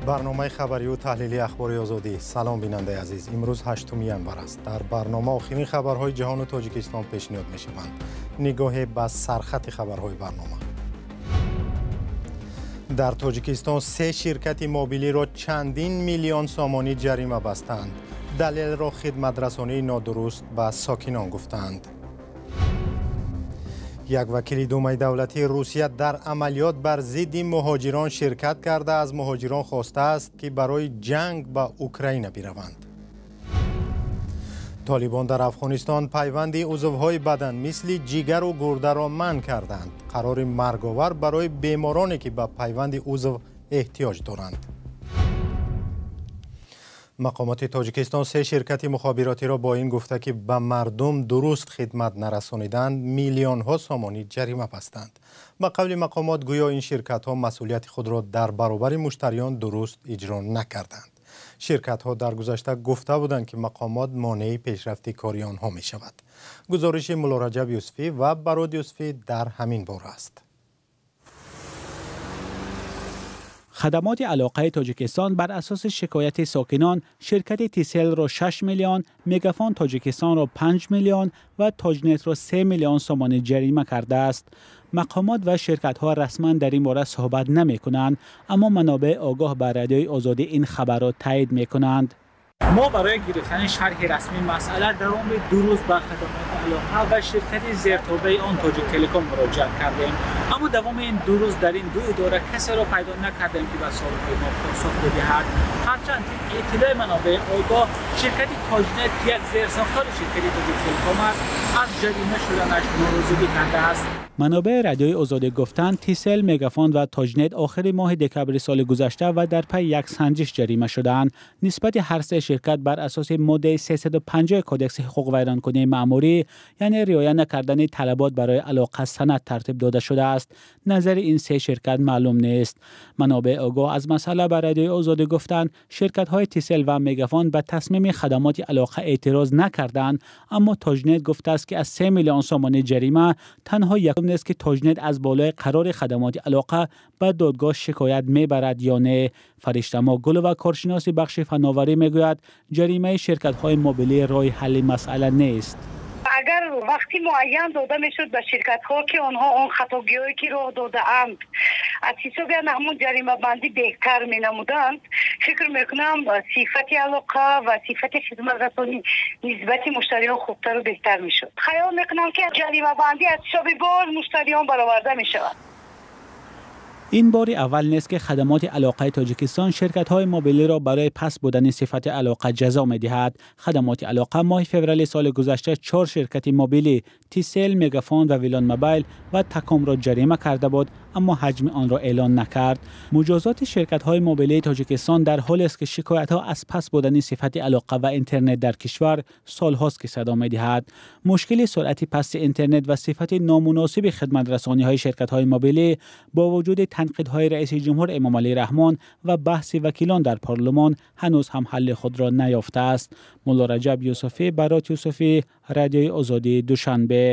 Барномаи хабарию таҳлили Ахбори Озодӣ. Салом, бинандаи азиз. Имрӯз 8 январ аст. Дар барнома охирин хабарҳои ҷаҳону Тоҷикистон пешниҳод мешаванд. Нигоҳе ба сархати хабарҳои барнома. Дар Тоҷикистон се ширкати мобилиро чандин миллион сомонӣ ҷарима бастанд. Далелро хидматрасонии нодуруст ба сокинон гуфтаанд. Як вакили Думаи давлатии Русия дар амалиёт бар зидди муҳоҷирон ширкат карда, аз муҳоҷирон хостааст, ки барои ҷанг ба Украина бираванд. Толибон дар Афғонистон пайванди узвҳои бадан мисли ҷигару гурдаро манъ карданд. Қарори марговар барои бемороне, ки ба пайванди узв эҳтиёҷ доранд. Мақомоти Тоҷикистон се ширкати мухобиротиро бо ин гуфта, ки ба мардум дуруст хидмат нарасониданд, миллионҳо сомонӣ ҷарима бастанд. Ба қавли мақомот, гӯё ин ширкатҳо масъулияти худро дар баробари муштариён дуруст иҷро накарданд. Ширкатҳо дар гузашта гуфта буданд, ки мақомот монеи пешрафти кори онҳо мешавад. Гузориши Муллораҷаб Юсуфӣ ва Барод Юсуфӣ дар ҳамин бора аст. Хадамоти алоқаи Тоҷикистон бар асоси шикояти сокинон ширкати Тиселро 6 миллион, Мегафон Тоҷикистонро 5 миллион ва Тоҷнетро 3 миллион сомонӣ ҷарима кардааст. Мақомот ва ширкатҳо расман дар ин бора суҳбат намекунанд, аммо манобеи огоҳ ба Радиои Озодӣ ин хабарро таъид мекунанд. Мо барои гирифтани шарҳи расмии масъала давоми 2 рӯз ба хадамоти алоқа ва ширкати зертобаи он Тоҷик Телеком муроҷиат кардем. Аммо давоми ин 2 рӯз дар ин ду идора касеро пайдо накардем, ки ба суолҳои мо посух бидиҳад. Ҳарчанд тибқи иттилои манобеи огоҳ, ширкати Тоҷнет, ки як зерсохтори ширкати Тоҷик Телеком аст, аз ҷарима шуданаш норозигӣ кардааст. Манобеи Радиои Озодӣ гуфтанд, Тисел, Мегафон ва Тоҷнет охири моҳи декабри соли гузашта ва дар пайи як санҷиш ҷарима шудаанд. Нисбати ҳар се ширкат бар асоси моддаи 350 Кодекси ҳуқуқвайронкунии маъмурӣ, яъне риоя накардани талабот барои алоқа, санад тартиб дода шудааст. Назари ин се ширкат маълум нест. Манобеи огоҳ аз масъала ба Радиои Озодӣ гуфтанд, ширкатҳои Тисел ва Мегафон ба тасмими хадамоти алоқа эътироз накарданд, аммо Тоҷнет гуфтааст, ки аз 3 миллион сомонӣ ҷарима танҳо якум нест, ки Тоҷнет аз болои қарори хадамоти алоқа ба додгоҳ шикоят мебарад ё не. Фариштамо Гулова, коршиноси бахши фановарӣ, мегӯяд, ҷаримаи ширкатҳои мобилӣ роҳи ҳалли масъала нест. Агар вақти муайян дода мешуд ба ширкатҳо, ки онҳо он хатогиҳое, ки роҳ додаанд, аз ҳисоби ҳамон ҷаримабандӣ беҳтар менамуданд, фикр мекунам, сифати алоқа ва сифати хизматрасонӣ нисбати муштариён хубтару беҳтар мешуд. Хаёл мекунам, ки ҷаримабандӣ аз ҳисоби боз муштариён бароварда мешавад. Ин бори аввал нест, ки хадамоти алоқаи Тоҷикистон ширкатҳои мобилиро барои паст будани сифати алоқа ҷазо медиҳад. Хадамоти алоқа моҳи феврали соли гузашта чор ширкати мобилӣ Тисел, Мегафон ва Вилон Мобайл ва Такомро ҷарима карда буд, аммо ҳаҷми онро эълон накард. Муҷозоти ширкатҳои мобилии Тоҷикистон дар ҳолест, ки шикоятҳо аз паст будани сифати алоқа ва интернет дар кишвар солҳост, ки садо медиҳад. Мушкили суръати пасти интернет ва сифати номуносиби хидматрасониҳои ширкатҳои мобилӣ бо вуҷуди танқидҳои раиси ҷумҳур Эмомалӣ Раҳмон ва баҳси вакилон дар парлумон ҳанӯз ҳам ҳалли худро наёфтааст. Муллораҷаб Юсуфӣ, Барот Юсуфӣ, Радиои Озодӣ, Душанбе.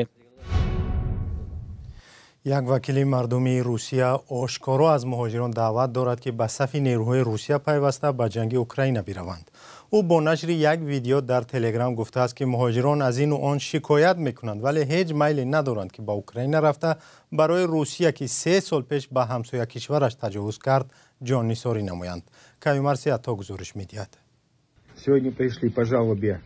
Як вакили мардумии Русия ошкоро аз муҳоҷирон даъват дорад, ки ба сафи нерӯҳои Русия пайваста, ба ҷанги Украина бираванд. Ӯ бо нашри як видео дар Телеграм гуфтааст, ки муҳоҷирон аз ину он шикоят мекунанд, вале ҳеҷ майле надоранд, ки ба Украина рафта, барои Русия, ки 3 сол пеш ба ҳамсоя кишвараш таҷовуз кард, ҷоннисорӣ намоянд. Каюмарси Атто гузориш медиҳад. Сегодня пришли по жалобе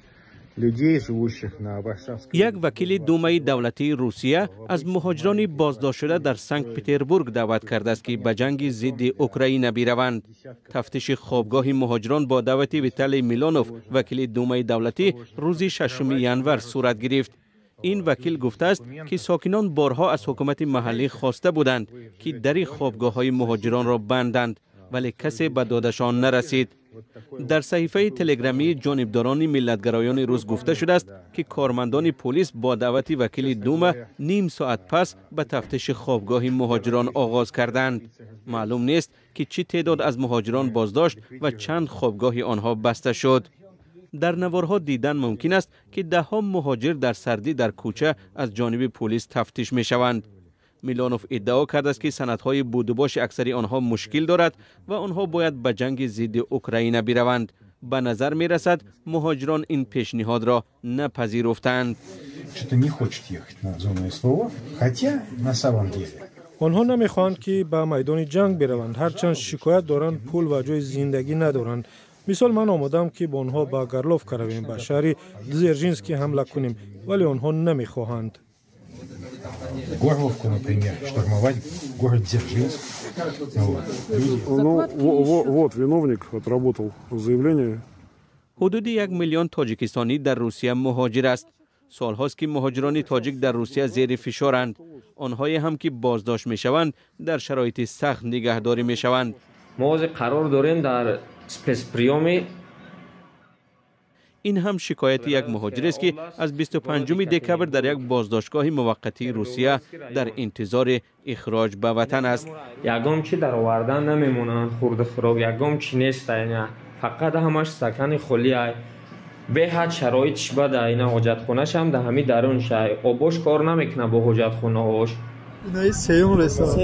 людей, живущих на Варшавской. Як вакили Думаи давлатии Русия аз муҳоҷирони боздоштшуда дар Санкт Петербург даъват кардааст, ки ба ҷанги зидди Украина бираванд. Тафтиши хобгоҳи муҳоҷирон бо даъвати Виталий Милонов, вакили Думаи давлатӣ, рӯзи 6 январ сурат гирифт. Ин вакил гуфтааст, ки сокинон борҳо аз ҳукумати маҳаллӣ хоста буданд, ки дари хобгоҳҳои муҳоҷиронро банданд, вале касе ба додашон нарасид. Дар саҳифаи телеграмии ҷонибдорони миллатгароёни рус гуфта шудааст, ки кормандони полис бо даъвати вакили Дума ним соат пас ба тафтиши хобгоҳи муҳоҷирон оғоз карданд. Маълум нест, ки чӣ теъдод аз муҳоҷирон боздошт ва чанд хобгоҳи онҳо баста шуд. Дар наворҳо дидан мумкин аст, ки даҳҳо муҳоҷир дар сардӣ дар кӯча аз ҷониби полис тафтиш мешаванд. Милонов иддао кардааст, ки санадҳои будубоши аксари онҳо мушкил дорад ва онҳо бояд ба ҷанги зидди Украина бираванд. Ба назар мерасад, муҳоҷирон ин пешниҳодро напазируфтанд. Онҳо намехоҳанд, ки ба майдони ҷанг бираванд, ҳарчанд шикоят доранд, пул ва ҷои зиндагӣ надоранд. Мисол, ман омодам, ки бо онҳо ба Горловка равем, ба шаҳри Дзержинский ҳамла кунем, вале онҳо намехоҳанд. Горловку, например, штурмовать город Дзержинск. Ну, вот виновник отработал заявление. Ҳудуди 1 миллион тоҷикистонӣ дар Русия муҳоҷир аст. Солҳост, ки муҳоҷирони тоҷик дар Русия зери фишоранд. Онҳое ҳам, ки боздошт мешаванд, дар шароити сахт нигаҳдорӣ мешаванд. Мо ҳозир қарор дорем дар спецприём и. Ин ҳам шикояти як муҳоҷирест, ки аз 25 декабр дар як боздоштгоҳи муваққатии Русия дар интизори ихроҷ ба ватан аст. Ягон чи даровардан намемонанд, хурду хӯрок ягон чи нест, фақат ҳамаш стакани холиай. Беҳад шароитш бада. Ина ҳоҷатхонашам да ҳами даруншай, обош кор намекунад бо ҳоҷатхонаҳош. Инаи сеюм ресторан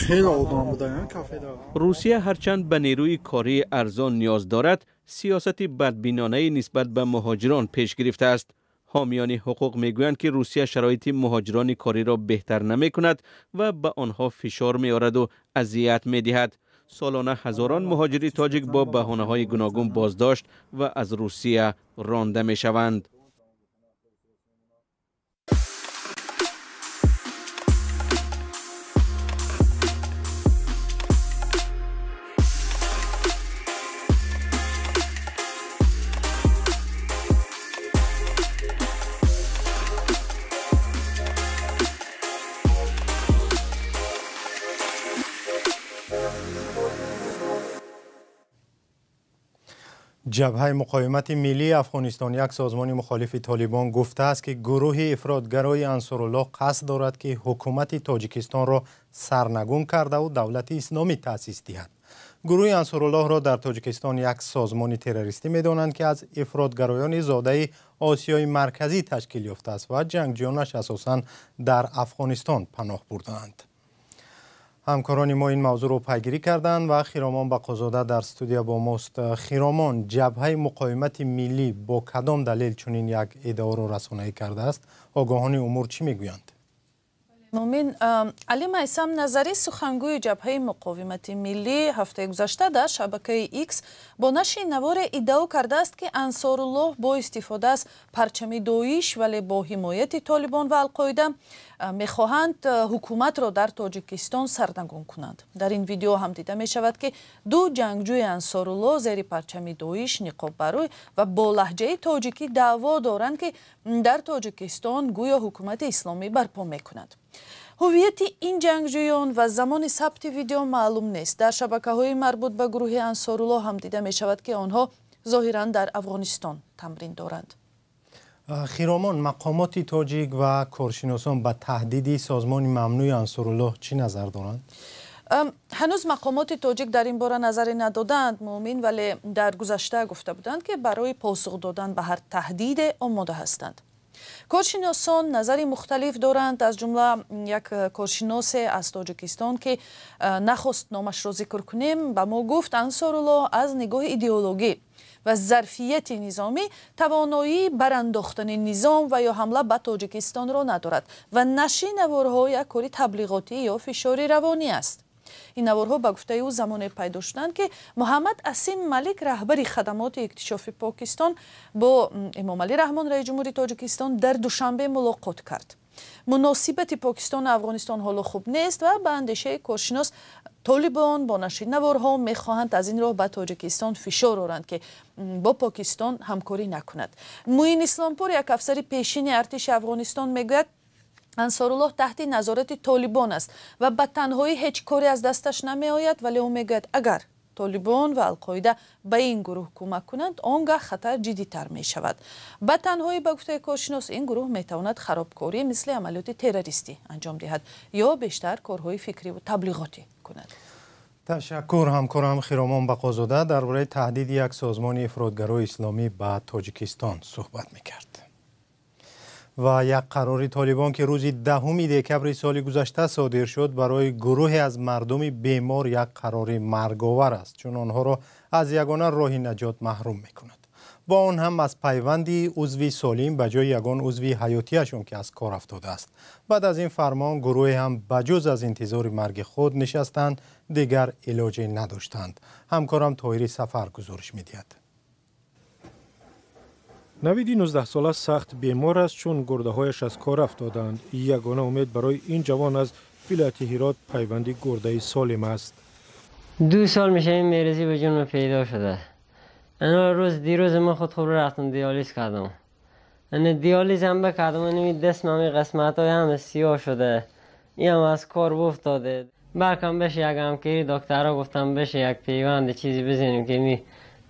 хеле одам буда кафеда. Русия ҳарчанд ба нерӯи кории арзон ниёз дорад, сиёсати бадбинонаи нисбат ба муҳоҷирон пеш гирифтааст. Ҳомиёни ҳуқуқ мегӯянд, ки Русия шароити муҳоҷирони кориро беҳтар намекунад ва ба онҳо фишор меораду азият медиҳад. Солона ҳазорон муҳоҷири тоҷик бо баҳонаҳои гуногун боздошт ва аз Русия ронда мешаванд. Ҷабҳаи муқовимати миллии Афғонистон, як созмони мухолифи Толибон, гуфтааст, ки гурӯҳи ифротгарои Ансоруллоҳ қасд дорад, ки ҳукумати Тоҷикистонро сарнагун кардаву давлати исломӣ таъсис диҳад. Гурӯҳи Ансоруллоҳро дар Тоҷикистон як созмони террористӣ медонанд, ки аз ифротгароёни зодаи Осиёи Марказӣ ташкил ёфтааст ва ҷангҷиёнаш асосан дар Афғонистон паноҳ бурдаанд. Ҳамкорони мо ин мавзӯъро пайгирӣ карданд ва Хиромон Бақозода дар студия бо мост. Хиромон, Ҷабҳаи муқовимати миллӣ бо кадом далел чунин як иддаоро расонаӣ кардааст? Огоҳони умур чӣ мегӯянд? Мумин, Али Майсам Назарӣ, сухангӯи Ҷабҳаи муқовимати миллӣ, ҳафтаи гузашта дар шабакаи Икс бо нашри наворе иддао кардааст, ки Ансоруллоҳ бо истифода аз парчами Доиш, вале бо ҳимояти Толибон ва Алқоида мехоҳанд ҳукуматро дар Тоҷикистон сарнагун кунанд. Дар ин видео ҳам дида мешавад, ки ду ҷангҷӯи Ансоруллоҳ зери парчами Доиш, ниқоб бар рӯй ва бо лаҳҷаи тоҷикӣ даъво доранд, ки дар Тоҷикистон гӯё ҳукумати исломӣ барпо мекунанд. Ҳуввияти ин ҷангҷӯён ва замони сабти видео маълум нест. Дар шабакаҳои марбут ба гурӯҳи Ансоруллоҳ ҳам дида мешавад, ки онҳо зоҳиран дар Афғонистон тамрин доранд. Хиромон, мақомоти тоҷик ва коршиносон ба таҳдиди созмони мамнӯи Ансоруллоҳ чӣ назар доранд? Ҳанӯз мақомоти тоҷик дар ин бора назаре надодаанд, Муъмин, вале дар гузашта гуфта буданд, ки барои посух додан ба ҳар таҳдиде омода ҳастанд. Коршиносон назари мухталиф доранд. Аз ҷумла як коршиносе аз Тоҷикистон, ки нахост номашро зикр кунем, ба мо гуфт, Ансоруллоҳ аз нигоҳи идеологӣ ва зарфияти низомӣ тавоноии барандохтани низом ва ё ҳамла ба Тоҷикистонро надорад ва нашри наворҳо як кори таблиғотӣ ё фишори равонӣ аст. Ин наворҳо, ба гуфтаи ӯ, замоне пайдо шуданд, ки Муҳаммад Асим Малик, раҳбари хадамоти иктишофи Покистон, бо Эмомалӣ Раҳмон, раиси ҷумҳури Тоҷикистон, дар Душанбе мулоқот кард. Муносибати Покистону Афғонистон ҳоло хуб нест ва ба андешаи коршинос, Толибон бо нашри наворҳо мехоҳанд аз ин роҳ ба Тоҷикистон фишор оранд, ки бо Покистон ҳамкорӣ накунад. Муин Исломпур, як афсари пешини артиши Афғонистон, мегӯяд, Ансоруллоҳ таҳти назорати Толибон аст ва ба танҳоӣ ҳеҷ коре аз дасташ намеояд, вале ӯ мегӯяд, агар Толибон ва Алқоида ба ин гурӯҳ кӯмак кунанд, он гаҳ хатар ҷиддитар мешавад. Ба танҳоӣ, ба гуфтаи коршинос, ин гурӯҳ метавонад харобкорӣ мисли амалиёти террористӣ анҷом диҳад ё бештар корҳои фикриву таблиғотӣ кунад. Ташаккур. Ҳамкорам Хиромон Бақозода дар бораи таҳдиди як созмони ифротгарои исломӣ ба Тоҷикистон суҳбат мекард. Ва як қарори Толибон, ки рӯзи 10 декабри соли гузашта содир шуд, барои гурӯҳе аз мардуми бемор як қарори марговар аст, чун онҳоро аз ягона роҳи наҷот маҳрум мекунад. Бо он ҳам аз пайванди узви солим ба ҷои ягон узви ҳаётияшон, ки аз кор афтодааст. Баъд аз ин фармон гурӯҳе ҳам ба ҷуз аз интизори марги худ нишастанд, дигар илоҷе надоштанд. Ҳамкорам Тоҳири Сафар гузориш медиҳад. Навиди 19-сола сахт бемор аст, чун гурдаҳояш аз кор афтоданд. Ягона умед барои ин ҷавон аз вилояти Ҳирот пайванди гурдаи солим аст. 2 сол меша ин мерезӣ ба ҷонам пайдо шуда. انا روز دیروز من خود خوب رفتم دیالیز کردم. انا دیالیز هم بکردم، این دست من قسمت های هم سیاه شده، این هم از کار افتاده. برکم بشه یک همکاری دکترها گفتم بشه یک پیوند چیزی بزنیم که می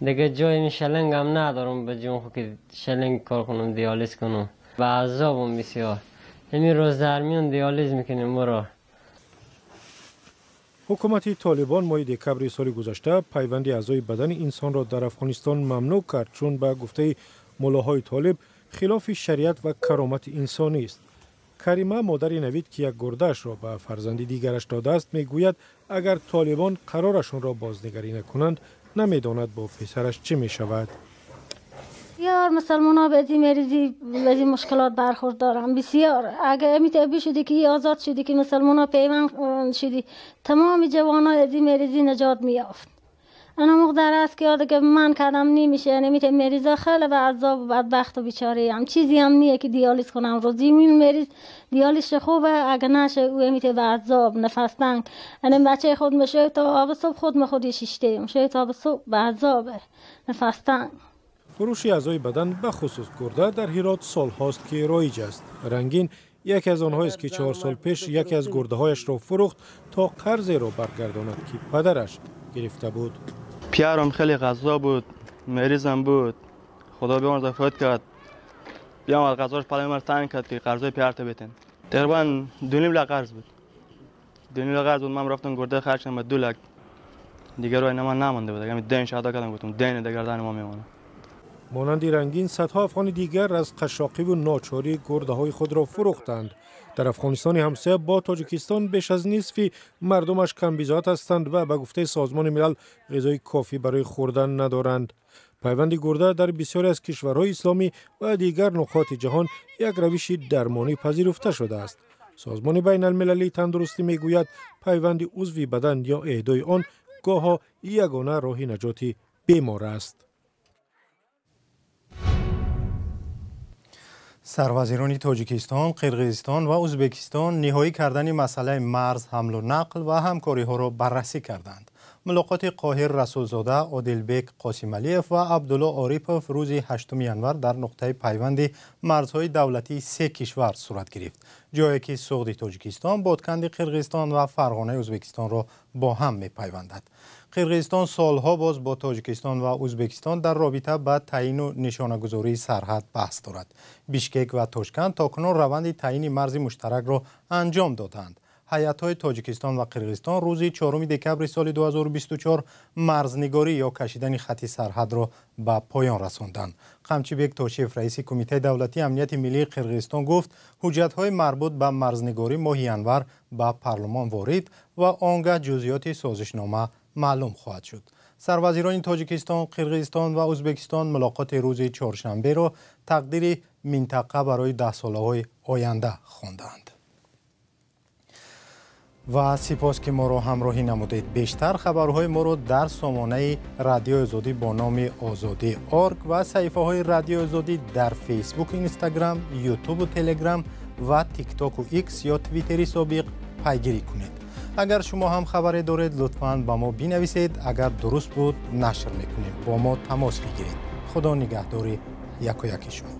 دیگه جای می شلنگ هم ندارم به جون خود که شلنگ کار کنم دیالیز کنم. به عذابم بسیار. همین روز در میون دیالیز میکنیم مرا. Ҳукумати Толибон моҳи декабри соли гузашта пайванди аъзои бадани инсонро дар Афғонистон мамнӯъ кард, чун ба гуфтаи муллоҳои толиб хилофи шариат ва каромати инсонӣ аст. Карима, модари Навид, ки як гурдаашро ба фарзанди дигараш додааст, мегӯяд агар толибон қарорашонро бознигарӣ накунанд, намедонад бо писараш чӣ мешавад. بسیار مسلمان ها به این مریضی به این مشکلات برخورد دارن. بسیار اگه امیت شدی که آزاد شدی که مسلمان ها پیوند شدی، تمام جوان ها از این مریضی نجات میافت. انا مقدر است که یاد که من کردم نمیشه، یعنی میت مریضا خیلی به عذاب و بدبخت و بیچاره هم چیزی هم نیه که دیالیز کنم. روزی این مریض دیالیز خوبه، اگه نشه او میت به عذاب نفس تنگ. یعنی بچه خود میشه تا آب صبح خود خودی شیشته میشه تا آب صبح به عذاب نفس تنگ. فروشи аъзои бадан, бахусус гурда, дар Ҳирот солҳост ки роиҷ аст. Рангин яке аз онҳоест, ки 4 сол пеш яке аз гурдаҳояшро фурӯхт то қарзеро баргардонад, ки падараш гирифта буд. Пиярам хеле ғазо буд, меризам буд. Худо биёмарз вафот кард. Биёмад ғазош палаи мар танг кард, ки қарзои пиярта битен. Тақрибан 2.5 лак қарз буд. 2.5 лак қарз буд. Ман рафтам гурда харҷ кардам ба 2 лак. Дигар роҳи ман намонда буд. Агар ден шаҳда кардам, гуфтам ден дигар дар мо мемонад. Монанди Рангин садҳо афғони дигар аз қашшоқиву ночорӣ гурдаҳои худро фурӯхтанд. Дар Афғонистони ҳамсоя бо Тоҷикистон беш аз нисфи мардумаш камбизоат ҳастанд ва ба гуфтаи Созмони Милал ғизои кофӣ барои хӯрдан надоранд. Пайванди гурда дар бисёре аз кишварҳои исломӣ ва дигар нуқоти ҷаҳон як равиши дармонӣ пазируфта шудааст. Созмони байналмилалии тандурустӣ мегӯяд пайванди узви бадан ё эҳдои он гоҳо ягона роҳи наҷоти бемор аст. Сарвазирони Тоҷикистон, Қирғизистон ва Ӯзбекистон ниҳоӣ кардани масъалаи марз, ҳамлу нақл ва ҳамкориҳоро баррасӣ карданд. Мулоқоти Қоҳир Расулзода, Одилбек Қосималиев ва Абдулло Орипов рӯзи 8 январ дар нуқтаи пайванди марзҳои давлатии се кишвар сурат гирифт, ҷое ки Суғди Тоҷикистон, Бодканди Қирғизистон ва Фарғонаи Ӯзбекистонро бо ҳам мепайвандад. Қирғизистон солҳо боз бо Тоҷикистон ва Ӯзбекистон дар робита ба таъину нишонагузории сарҳад баҳс дорад. Бишкек ва Тошканд то кунун раванди таъини марзи муштаракро анҷом доданд. Ҳайатҳои Тоҷикистон ва Қирғизистон рӯзи 4 декабри соли 2024 марзнигорӣ ё кашидани хати сарҳадро ба поён расонданд. Қамчибек Тошиев, раиси Кумитаи давлатии амнияти миллии Қирғизистон, гуфт ҳуҷҷатҳои марбут ба марзнигорӣ моҳи январ ба парлумон ворид ва он гаҳ ҷузъиёти созишнома маълум хоҳад шуд. Сарвазирони Тоҷикистон, Қирғизистон ва Ӯзбекистон мулоқоти рӯзи чоршанберо тақдири минтақа барои даҳсолаҳои оянда хонданд. Ва сипос, ки моро ҳамроҳӣ намудед. Бештар хабарҳои моро дар сомонаи Радиои Озодӣ бо номи Озодӣ орг ва саҳифаҳои Радиои Озодӣ дар Фейсбук, Инстаграм, Ютубу Телеграм ва Тиктоку Икс ё Твиттери собиқ пайгирӣ кунед. Агар шумо ҳам хабаре доред, лутфан ба мо бинависед. Агар дуруст буд, нашр мекунем. Бо мо тамос бигиред. Худо нигаҳдори яку яки шумо.